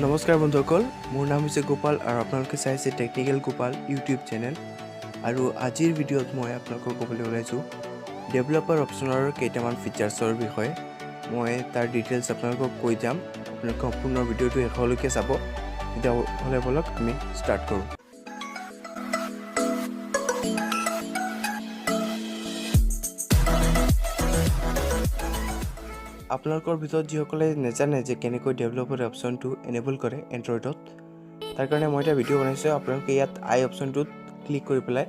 নমস্কাৰ বন্ধুসকল, মোৰ নাম হৈছে গোপাল আৰু আপোনালোকে চাইছে টেকনিকেল গোপাল ইউটিউব চেনেল। আৰু আজিৰ ভিডিঅ'ত মই আপোনালোকক ক'বলৈ ওলাইছোঁ ডেভেলপাৰ অপশ্যনৰ কেইটামান ফিচাৰ্ছৰ বিষয়ে। মই তাৰ ডিটেইলছ আপোনালোকক কৈ যাম। আপোনালোকে সম্পূৰ্ণ ভিডিঅ'টো শেষলৈকে চাব। তেতিয়াহ'লে ব'লক, আমি ষ্টাৰ্ট কৰোঁ। আপোনালোকৰ ভিতৰত যিসকলে নাজানে যে কেনেকৈ ডেভেলপাৰ অপশ্যনটো এনেবল কৰে এণ্ড্ৰইডত, তাৰ কাৰণে মই এটা ভিডিঅ' বনাইছোঁ। আপোনালোকে ইয়াত আই অপশ্যনটোত ক্লিক কৰি পেলাই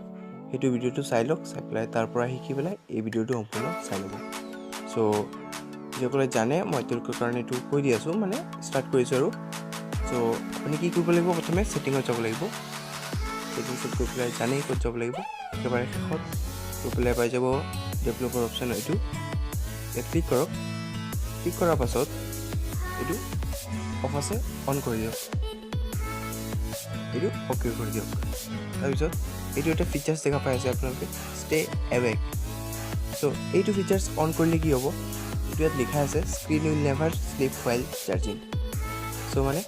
সেইটো ভিডিঅ'টো চাই লওক। চাই পেলাই তাৰ পৰা শিকি পেলাই এই ভিডিঅ'টো সম্পূৰ্ণ চাই ল'ব। চ' যিসকলে জানে, মই তেওঁলোকৰ কাৰণে এইটো কৈ দি আছোঁ, মানে ষ্টাৰ্ট কৰিছোঁ আৰু। চ' আপুনি কি কৰিব লাগিব? প্ৰথমে ছেটিঙত যাব লাগিব। ছেটিংছত গৈ পেলাই জানেই ক'ত যাব লাগিব। একেবাৰে শেষত গৈ পেলাই পাই যাব ডেভেলপাৰ অপশ্যন। এইটো ইয়াত ক্লিক কৰক। ক্লিক কৰাৰ পাছত এইটো অফ আছে, অন কৰি দিয়ক। এইটো অ'কে কৰি দিয়ক। তাৰপিছত এইটো এটা ফিচাৰ্ছ দেখা পাই আছে আপোনালোকে, ষ্টে এৱেক। চ' এইটো ফিচাৰ্ছ অন কৰিলে কি হ'ব? এইটো ইয়াত লিখা আছে, "Screen will never sleep while charging." চ' মানে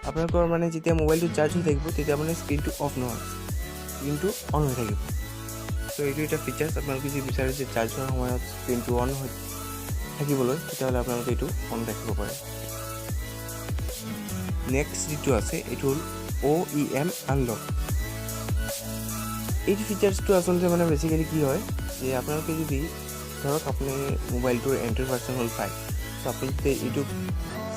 আপোনালোকৰ মানে যেতিয়া মোবাইলটো চাৰ্জ হৈ থাকিব, তেতিয়া মানে স্ক্ৰীণটো অফ নহয়, স্ক্ৰীণটো অন হৈ থাকিব। চ' এইটো এটা ফিচাৰ্ছ। আপোনালোকে যদি বিচাৰে যে চাৰ্জ হোৱাৰ সময়ত স্ক্ৰীণটো অন হৈ থাকিবলৈ, তেতিয়াহ'লে আপোনালোকে এইটো অন ৰাখিব পাৰে। নেক্সট যিটো আছে, এইটো হ'ল অ' ই এম আনলক। এইটো ফিচাৰ্ছটো আচলতে মানে বেচিকেলি কি হয় যে আপোনালোকে যদি ধৰক আপুনি মোবাইলটোৰ এণ্ড্ৰইড ভাৰ্চন হ'ল 5, চ' আপুনি যদি এইটো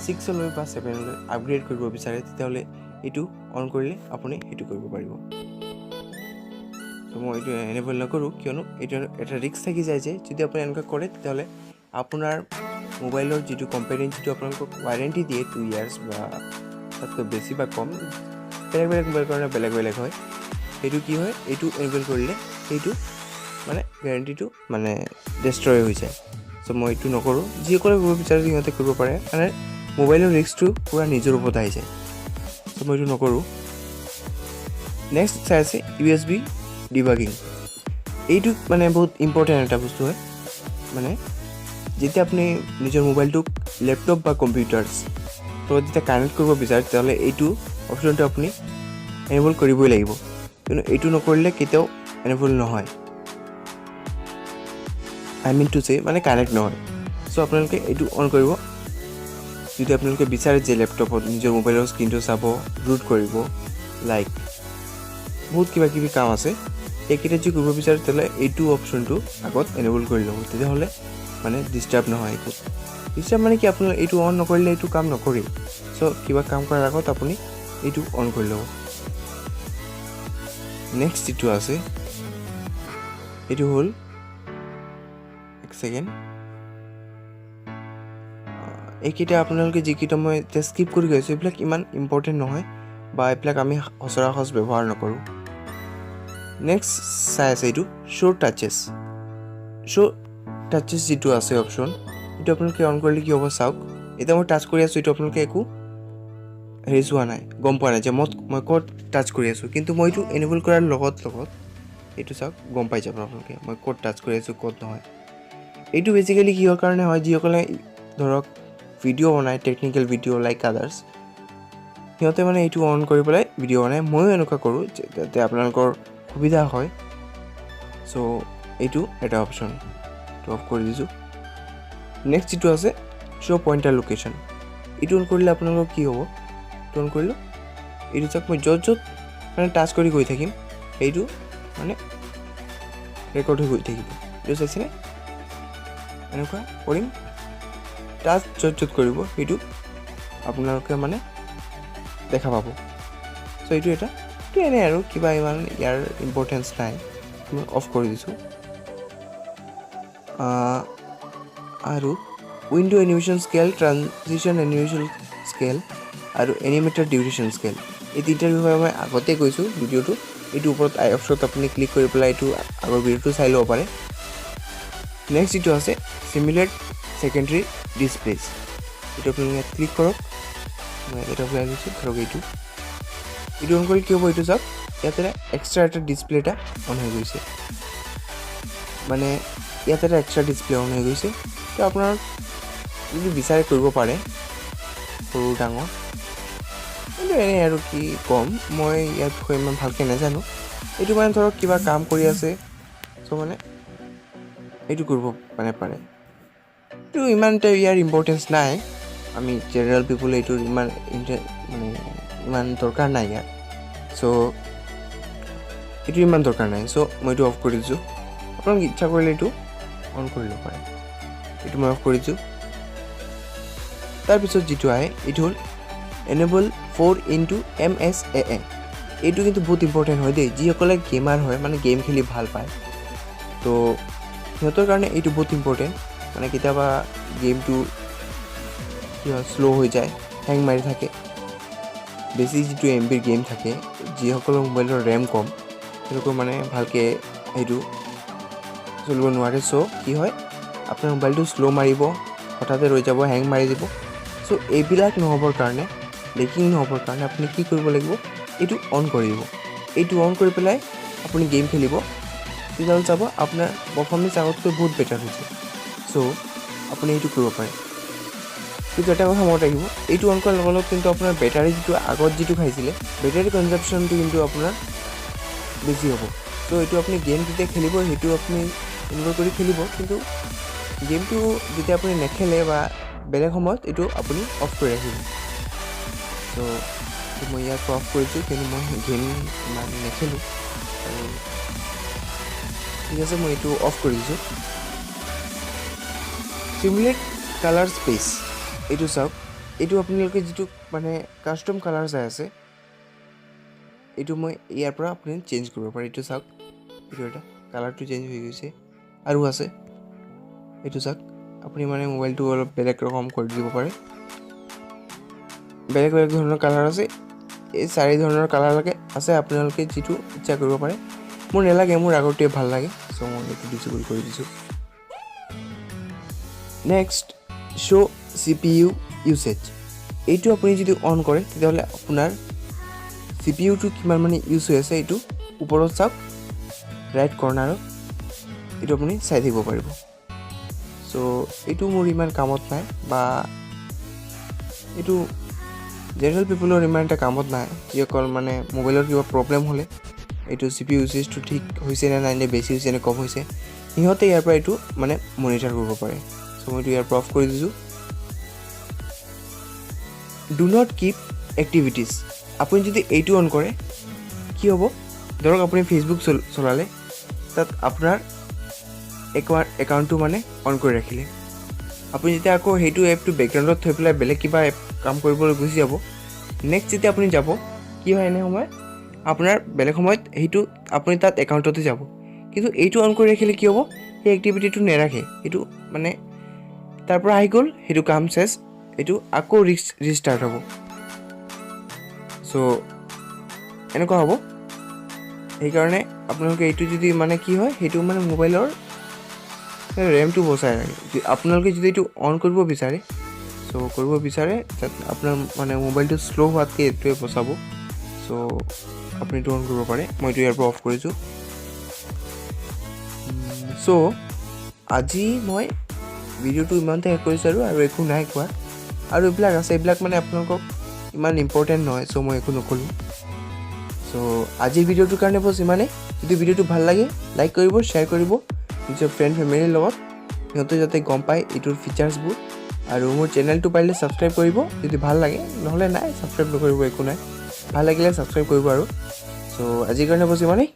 6লৈ বা 7লৈ আপগ্ৰেড কৰিব বিচাৰে, তেতিয়াহ'লে এইটো অন কৰিলে আপুনি সেইটো কৰিব পাৰিব। চ' মই এইটো এনেবল নকৰোঁ, কিয়নো এইটো এটা ৰিস্ক থাকি যায় যে যদি আপুনি এনেকুৱা কৰে, তেতিয়াহ'লে আপোনাৰ মোবাইলৰ যিটো কোম্পানীৰ যিটো আপোনালোকক ৱাৰেণ্টি দিয়ে 2 ইয়াৰ্ছ বা তাতকৈ বেছি বা কম, বেলেগ বেলেগ মোবাইলৰ কাৰণে বেলেগ বেলেগ হয়, সেইটো কি হয়, এইটো এনেবল কৰিলে সেইটো মানে গেৰেণ্টিটো মানে ডেষ্ট্ৰয় হৈ যায়। চ' মই এইটো নকৰোঁ। যিসকলে কৰিব বিচাৰে, সিহঁতে কৰিব পাৰে। মানে মোবাইলৰ ৰিস্কটো পূৰা নিজৰ ওপৰত আহি যায়। চ' মই এইটো নকৰোঁ। নেক্সট চাই আছে ইউ এছ বি ডিবাগিং। এইটো মানে বহুত ইম্পৰ্টেণ্ট এটা বস্তু হয়। মানে যেতিয়া আপুনি নিজৰ মোবাইলটোক লেপটপ বা কম্পিউটাৰ্ছ লগত যেতিয়া কানেক্ট কৰিব বিচাৰে, তেতিয়াহ'লে এইটো অপশ্যনটো আপুনি এনেবল কৰিবই লাগিব। কিন্তু এইটো নকৰিলে কেতিয়াও এনেবল নহয়, I mean to চে মানে কানেক্ট নহয়। চ' আপোনালোকে এইটো অন কৰিব যদি আপোনালোকে বিচাৰে যে লেপটপত নিজৰ মোবাইলৰ স্ক্ৰীণটো চাব, ৰুট কৰিব, লাইক বহুত কিবা কিবি কাম আছে, সেইকেইটা যদি কৰিব বিচাৰে, তেতিয়াহ'লে এইটো অপশ্যনটো আগত এনেবল কৰি ল'ব। তেতিয়াহ'লে মানে ডিষ্টাৰ্ব নহয় একো। ডিষ্টাৰ্ব মানে কি, আপোনাৰ এইটো অন নকৰিলে এইটো কাম নকৰেই। চ' কিবা কাম কৰাৰ আগত আপুনি এইটো অন কৰি ল'ব। নেক্সট যিটো আছে, এইটো হ'ল, এক ছেকেণ্ড, এইকেইটা আপোনালোকে যিকেইটা মই এতিয়া স্কিপ কৰি গৈছোঁ, এইবিলাক ইমান ইম্পৰ্টেণ্ট নহয় বা এইবিলাক আমি সচৰাচৰ ব্যৱহাৰ নকৰোঁ। নেক্সট চাই আছে এইটো শ্ব' টাচেছ। শ্ব' টাচেছ যিটো আছে অপশ্যন, এইটো আপোনালোকে অন কৰিলে কি হ'ব চাওক। এতিয়া মই টাচ কৰি আছোঁ, এইটো আপোনালোকে একো হেৰি চোৱা নাই, গম পোৱা নাই যে মই ক'ত টাচ কৰি আছোঁ। কিন্তু মই এইটো এনেবল কৰাৰ লগত লগত এইটো চাওক, গম পাই যাব আপোনালোকে মই ক'ত টাচ কৰি আছোঁ, ক'ত নহয়। এইটো বেচিকেলি কিহৰ কাৰণে হয়? যিসকলে ধৰক ভিডিঅ' বনায়, টেকনিকেল ভিডিঅ' লাইক আদাৰ্ছ, সিহঁতে মানে এইটো অন কৰি পেলাই ভিডিঅ' বনায়। ময়ো এনেকুৱা কৰোঁ যাতে আপোনালোকৰ সুবিধা হয়। চ' এইটো এটা অপশ্যন, এইটো অফ কৰি দিছোঁ। নেক্সট যিটো আছে, শ্ব' পইণ্টাৰ লোকেশ্যন। এইটো অন কৰিলে আপোনালোকৰ কি হ'ব? এইটো অন কৰিলোঁ, এইটো চাওক, মই য'ত য'ত মানে টাচ কৰি গৈ থাকিম, সেইটো মানে ৰেকৰ্ড হৈ গৈ থাকিব। এইটো চাইছেনে? এনেকুৱা কৰিম, টাচ য'ত য'ত কৰিব, সেইটো আপোনালোকে মানে দেখা পাব। চ' এইটো এটা, এইটো এনেই আৰু কিবা ইমান ইয়াৰ ইম্পৰ্টেঞ্চ নাই, মই অফ কৰি দিছোঁ। আৰু window animation scale, transition animation scale আৰু এনিমেটৰ ডিউৰেশ্যন স্কেল, এই তিনিটাৰ বিষয়ে মই আগতে কৈছোঁ ভিডিঅ'টো। এইটো ওপৰত আই অপশ্যনত আপুনি ক্লিক কৰি পেলাই এইটো আগৰ ভিডিঅ'টো চাই ল'ব পাৰে। নেক্সট যিটো আছে, চিমুলেট ছেকেণ্ডেৰী ডিছপ্লেজ। এইটো আপুনি ইয়াত ক্লিক কৰক। মই ইয়াত এটা ওলাই লৈছোঁ। ধৰক এইটো অন কৰিলে কি হ'ব? এইটো চাওক, ইয়াত এটা এক্সট্ৰা এটা ডিছপ্লে এটা অন হৈ গৈছে। মানে ইয়াত এটা এক্সট্ৰা ডিছপ্লে অন হৈ গৈছে। তো আপোনাৰ যদি বিচাৰে কৰিব পাৰে, সৰু ডাঙৰ। কিন্তু এনেই আৰু কি ক'ম, মই ইয়াৰ বিষয়ে ইমান ভালকৈ নাজানো। এইটো মানে ধৰক কিবা কাম কৰি আছে, চ' মানে এইটো কৰিব মানে পাৰে। এইটো ইমান এটা ইয়াৰ ইম্পৰ্টেঞ্চ নাই। আমি জেনেৰেল পিপুল এইটোৰ ইমান মানে ইমান দৰকাৰ নাই ইয়াৰ। চ' এইটো ইমান দৰকাৰ নাই। চ' মই এইটো অফ কৰি দিছোঁ। আপোনালোকে ইচ্ছা কৰিলে এইটো অন কৰি ল'ব পাৰে। এইটো মই অফ কৰি দিছোঁ। তাৰপিছত যিটো আহে, এইটো হ'ল এনেবল 4 ইনটু MSAA। এইটো কিন্তু বহুত ইম্পৰ্টেণ্ট হয় দেই। যিসকলে গেমাৰ হয়, মানে গেম খেলি ভাল পায়, তো সিহঁতৰ কাৰণে এইটো বহুত ইম্পৰ্টেণ্ট। মানে কেতিয়াবা গেমটো কি হয়, শ্ল' হৈ যায়, হেং মাৰি থাকে। বেছি যিটো এমবিৰ গেম থাকে, যিসকলৰ মোবাইলৰ ৰেম কম, তেওঁলোকৰ মানে ভালকৈ সেইটো চলিব নোৱাৰে। চ' কি হয়, আপোনাৰ মোবাইলটো শ্ল' মাৰিব, হঠাতে ৰৈ যাব, হেং মাৰি দিব। চ' এইবিলাক নহ'বৰ কাৰণে, লেগিং নহ'বৰ কাৰণে আপুনি কি কৰিব লাগিব? এইটো অন কৰি দিব। এইটো অন কৰি পেলাই আপুনি গেম খেলিব, তেতিয়াহ'লে চাব আপোনাৰ পাৰফৰ্মেঞ্চ আগতকৈ বহুত বেটাৰ হৈছে। চ' আপুনি এইটো কৰিব পাৰে। কিন্তু এটা কথা মনত ৰাখিব, এইটো অন কৰাৰ লগে লগে কিন্তু আপোনাৰ বেটাৰী যিটো আগত যিটো খাইছিলে, বেটাৰী কনজাপশ্যনটো কিন্তু আপোনাৰ বেছি হ'ব। চ' এইটো আপুনি গেম যেতিয়া খেলিব, সেইটো আপুনি এনজয় কৰি খেলিব। কিন্তু গেমটো যেতিয়া আপুনি নেখেলে বা বেলেগ সময়ত এইটো আপুনি অফ কৰি ৰাখিব। চ' মই ইয়াত অফ কৰিছোঁ, কিন্তু মই গেম ইমান নেখেলোঁ আৰু। ঠিক আছে, মই এইটো অফ কৰি দিছোঁ। চিমুলেট কালাৰ স্পেচ, এইটো চাওক। এইটো আপোনালোকে যিটো মানে কাষ্টম কালাৰ চাই আছে, এইটো মই ইয়াৰ পৰা আপুনি চেঞ্জ কৰিব পাৰে। এইটো চাওক, এইটো এটা কালাৰটো চেঞ্জ হৈ গৈছে। আৰু আছে, এইটো চাওক, আপুনি মানে মোবাইলটো অলপ বেলেগ ৰকম কৰি দিব পাৰে। বেলেগ বেলেগ ধৰণৰ কালাৰ আছে। এই চাৰি ধৰণৰ কালাৰ লাগে আছে, আপোনালোকে যিটো ইচ্ছা কৰিব পাৰে। মোৰ নালাগে, মোৰ আগৰটোৱে ভাল লাগে। চ' মই এইটো ডিচেবল কৰি দিছোঁ। Next, show' CPU usage. এইটো আপুনি যদি অন কৰে, তেতিয়াহ'লে আপোনাৰ চিপিইউটো কিমান মানে ইউজ হৈ আছে, এইটো ওপৰত চাওক ৰাইট কৰ্ণাৰত, এইটো আপুনি চাই থাকিব পাৰিব। চ' এইটো মোৰ ইমান কামত নাই বা এইটো জেনেৰেল পিপুলৰ ইমান এটা কামত নাই। যিসকল মানে মোবাইলৰ কিবা প্ৰব্লেম হ'লে এইটো চিপিইউ ইউছেজটো ঠিক হৈছে নে নাই, নে বেছি হৈছে নে কম হৈছে, সিহঁতে ইয়াৰ পৰা এইটো মানে মনিটাৰ কৰিব পাৰে। চ' মই এইটো ইয়াৰ পৰা অফ কৰি দিছোঁ। Do not keep activities, আপুনি যদি এইটো অন কৰে কি হ'ব? ধৰক আপুনি ফেচবুক চলালে, তাত আপোনাৰ একাউণ্টটো মানে অন কৰি ৰাখিলে, আপুনি যেতিয়া আকৌ সেইটো এপটো বেকগ্ৰাউণ্ডত থৈ পেলাই বেলেগ কিবা এপ কাম কৰিবলৈ গুচি যাব, নেক্সট যেতিয়া আপুনি যাব, কি হয়, এনে সময়ত আপোনাৰ বেলেগ সময়ত সেইটো আপুনি তাত একাউণ্টতে যাব। কিন্তু এইটো অন কৰি ৰাখিলে কি হ'ব? সেই এক্টিভিটিটো নেৰাখে। সেইটো মানে তাৰ পৰা আহি গ'ল, সেইটো কাম শেষ, এইটো আকৌ ৰিষ্টাৰ্ট হ'ব। চ' এনেকুৱা হ'ব। সেইকাৰণে আপোনালোকে এইটো যদি মানে কি হয়, সেইটো মানে মোবাইলৰ ৰেমটো বচাই ৰাখে। আপোনালোকে যদি এইটো অন কৰিব বিচাৰে, চ' কৰিব বিচাৰে, তাত আপোনাৰ মানে মোবাইলটো শ্ল' হোৱাতকৈ এইটোৱে বচাব। চ' আপুনি এইটো অন কৰিব পাৰে। মই এইটো ইয়াৰ পৰা অফ কৰিছোঁ। চ' আজি মই ভিডিঅ'টো ইমানতে শেষ কৰিছোঁ আৰু একো নাই কোৱা। আৰু এইবিলাক আছে, এইবিলাক মানে আপোনালোকক ইমান ইম্পৰ্টেণ্ট নহয়, চ' মই একো নক'লোঁ। চ' আজিৰ ভিডিঅ'টোৰ কাৰণে বছ ইমানেই। যদি ভিডিঅ'টো ভাল লাগে, লাইক কৰিব, শ্বেয়াৰ কৰিব নিজৰ ফ্ৰেণ্ড ফেমিলিৰ লগত, সিহঁতে যাতে গম পায় এইটোৰ ফিচাৰ্ছবোৰ। আৰু মোৰ চেনেলটো পাৰিলে ছাবস্ক্ৰাইব কৰিব যদি ভাল লাগে। নহ'লে নাই, ছাবস্ক্ৰাইব নকৰিব, একো নাই। ভাল লাগিলে ছাবস্ক্ৰাইব কৰিব আৰু। চ' আজিৰ কাৰণে বছ ইমানেই।